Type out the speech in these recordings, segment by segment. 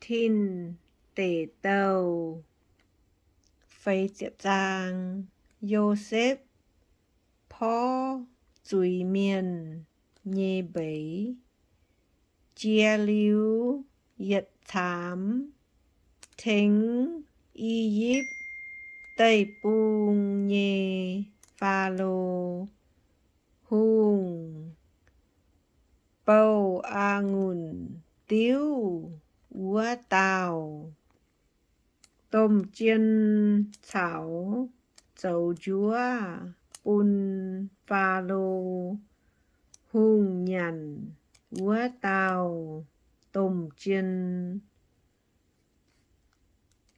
Tin Deic Douh. Yosepv porv zuiz mienh nyei mbeix. Jiex liuz yietc caamx, tengx I^yipv Deic-Bung nyei Faalo Hungh bouh a'ngunc diuv wuov dauh domh jien caux zoux njuov bun Faalo Hungh nyanc wuov dauh domh jien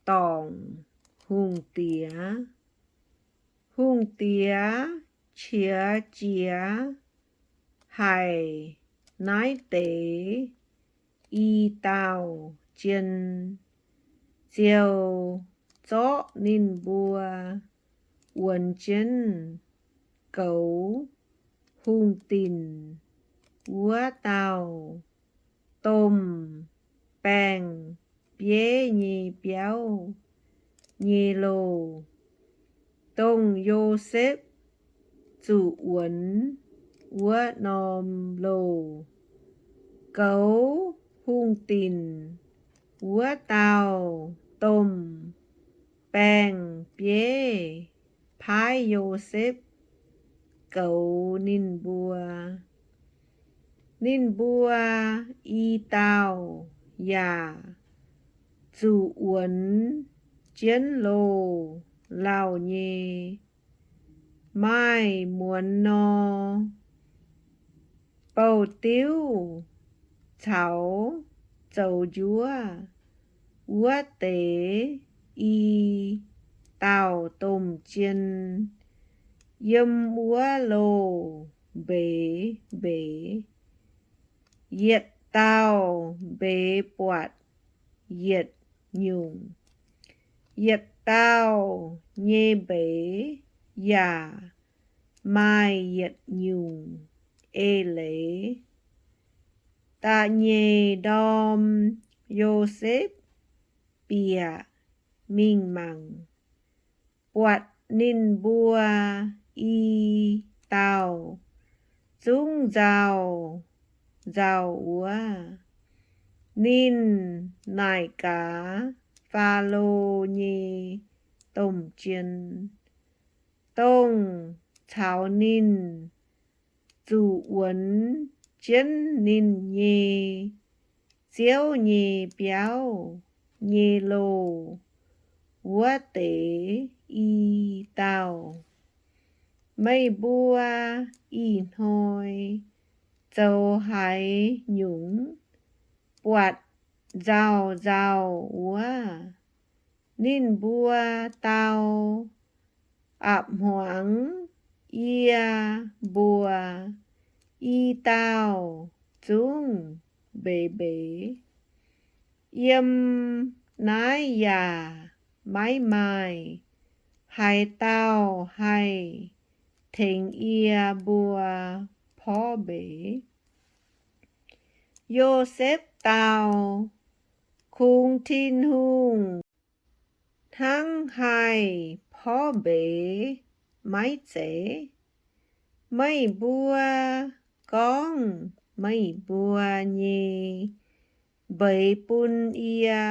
dorngc hungh diex. Hungh diex qiex jiez haic naaiv deix i dauh jien, ziouc zorqv ninh mbuo wuonx jienv goux hungh dinc wuov dauh domh baeng-bieiv nyei biauv nyei loh, dongh Yosepv zuqc wuonx wuov norm loh. Goux hungh dinc wuov dauh domh baeng-bieiv paaiv Yosepv goux ninh mbuo. Ninh mbuo i dauh yaac zuqc wuonx jienv loh lauh nyei. Maaih muonz nor, bouh diuv caux zoux njuov wuov deix i dauh domh jien yiem wuov loh mbeix mbeix. Yietc dauh mbeix buatc yietc nyungc, yietc dauh nyei mbeix yaac maaih yietc nyungc eix leiz. Da'nyeic ndorm Yosepv bieqc mingh mangc, buatc ninh mbuo i dauh zungv nzauh nzauh wuov. Ninh naaic gaax Faalo nyei domh jien, dongh caux ninh zuqc wuonx jienv ninh nyei ziouv nyei biauv nyei loh wuov deix i dauh, Meih mbuo ih hnoi zoux haaix nyungc buatc nzauh nzauh wuov? Ninh mbuo dau, A'hmuangx yie mbuox i dauh zungv mbeix mbeix. Yiem naaiv yaac maiv maaih haaix dauh haih tengx yie mbuo porv mbeix. Yosepv dau, Kungx Tin-Hungh hnangv haih porv mbeix maiv zeiz? Meih mbuo gorngv meih mbuo nyei mbeix bun yie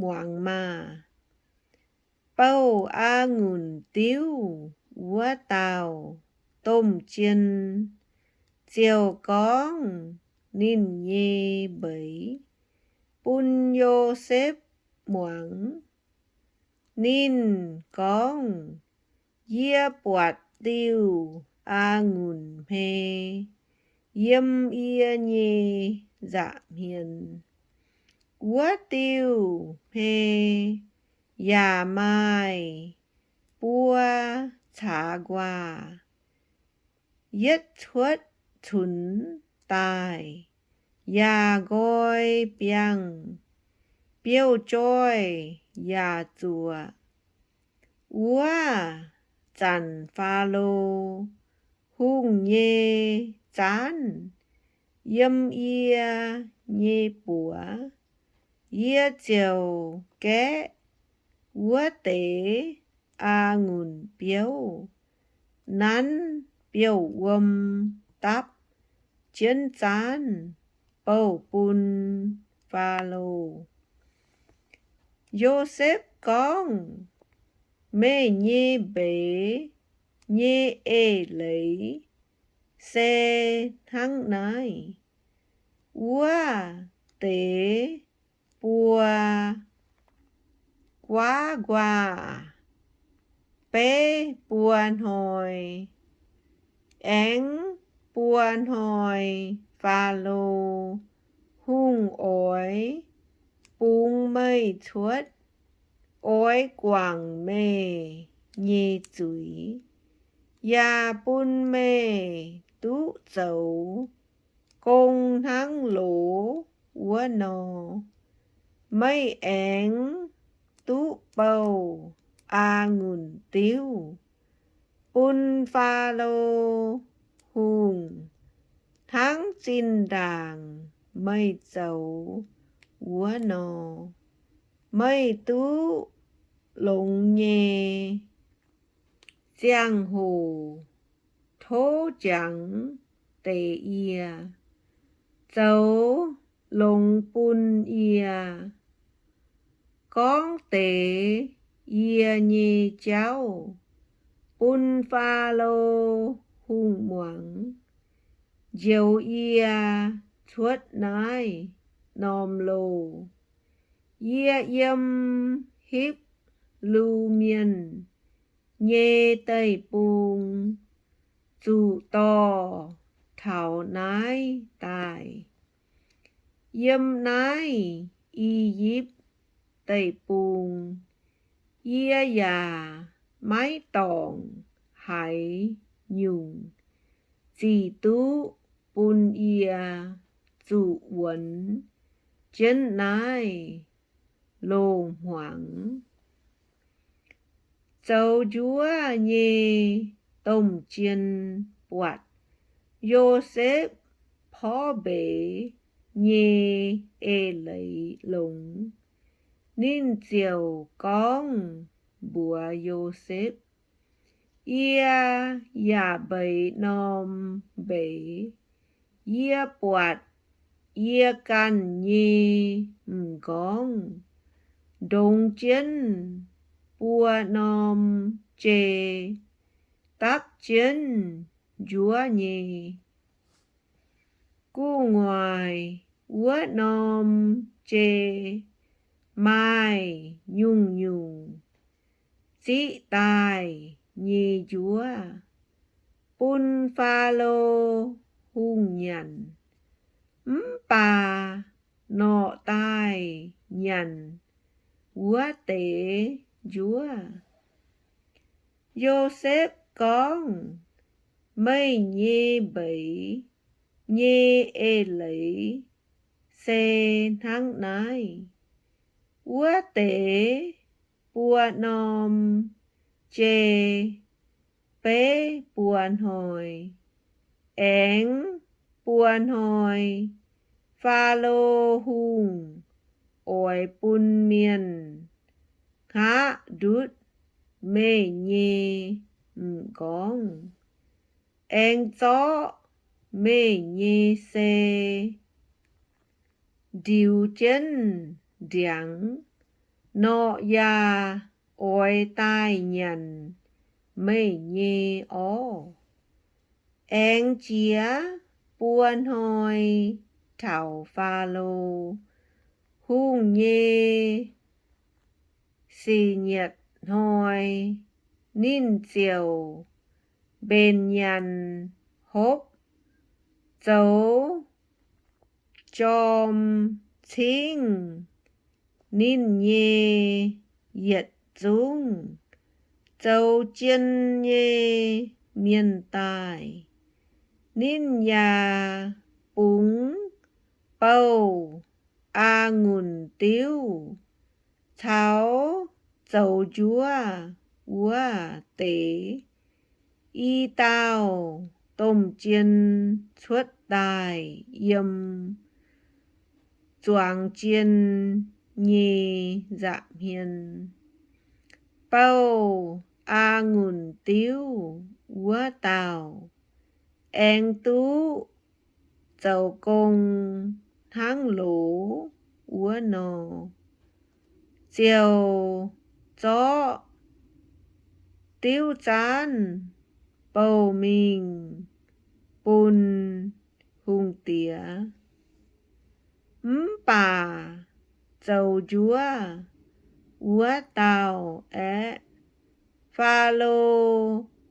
muangx maah! Bouh a'ngunc diuv wuov dauh domh jien ziouc gorngv ninh nyei mbeix bun Yosepv muangx. Ninh gorngv, Yie buatc diuh a'ngunc hmei yiem yie nyei nza'hmien. Wuov diuh hmei yaac maaih buo caax nquaah, yietv cuotv cunx daaih yaac nqoi biangh, biouv-joih yaac zuoqc. Wuov zanc Faalo Hungh nyei zaanv yiem yie nyei buoz. Yie ziouc gaeqv wuov deix a'ngunc biouv, nanv biouv-wuom dapv jienv zaanv bouh bun Faalo. Yosepv gorngv, Meih nyei mbeix nyei eix leiz se hnangv naaiv. Wuov deix buo guaav nquaah beiv buo hnoi. Aengx buo hnoi Faalo Hungh oix bungx meih cuotv, oix guangc meih nyei zuiz, yaac bun meih duqv zoux gong hnangv loz wuov nor. Meih aengx duqv bouh a'ngunc diuv bun Faalo Hungh hnangv zinh ndaangc meih zoux wuov nor. Meih duqv longx nyei ziangh hoc tov jangx deix yie, zoux longx bun yie, gorngv deix yie nyei jauv bun Faalo Hungh muangx, njoux yie cuotv naaiv norm loh. Yie yiem Hipv^lu Mienh nyei deic-bung zuqc dorh taux naaiv daaih. Yiem naaiv I^yipv Deic-Bung, yie yaac maiv dorngc haaix nyungc zic duqv bun yie zuqc wuonx jienv naaiv loz-hmuangx. Zoux njuov nyei domh jien buatc Yosepv porv mbeix nyei eix leiz longx, ninh ziouc gorngv mbuox Yosepv, Yie yaac mbeix norm mbeix. Yie buatc yie ganh nyei m'nqorngv ndongx jienv buo norm jei dapv jienv njuov nyei. Gu'nguaaic wuov norm jei maaih nyungc-nyungc ziqv daaih nyei njuov bun Faalo Hungh nyanc, mv baac norqc daaih nyanc wuov deix njuov. Yosepv gorngv, Meih nyei mbeix nyei eix leiz se hnangv naaiv. Wuov deix buo norm jei beiv buo hnoi, aengx buo hnoi Faalo Hungh oix bun mienh hngaqv ndutv meih nyei m'nqorngv, aengx zorqv meih nyei sei ndiux jienv ndiangx. Norqc yaac oix daaih nyanc meih nyei orv. Aengx jiex buo hnoi taux Faalo Hungh nyei sic nyatc hnoi, ninh ziouc mbenc nyanc hopv, zoux jorm cingv ninh nyei yietc zungv zoux jien nyei mienh daaih. Ninh yaac bungx bouh a'ngunc diuv caux zoux njuov wuov deix i dauh domh jien cuotv daaih yiem zuangx jien nyei nza'hmien. Bouh a'ngunc diuv wuov dauh aengx duqv zoux gong hnangv loz wuov nor, ziouc zorqv diuv zaanv bouh mingh bun hungh diex. Mv baac zoux njuov wuov dauh aeqv, Faalo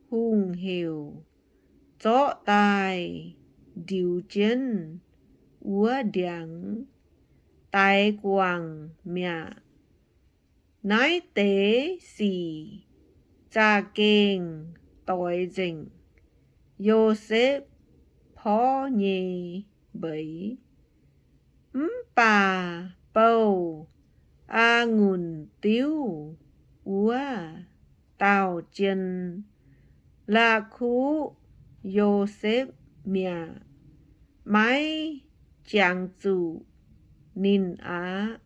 Hungh heuc zorqv daaih ndiux jienv wuov ndiangx daix guangc mi'aqv. Naaiv deix sic za'gengh doix nzengc Yosepv porv nyei mbeix. Mv baac bouh a'ngunc diuv wuov dauh jien la'kuqv Yosepv mi'aqv, maiv jangx zuqc ninh aqv.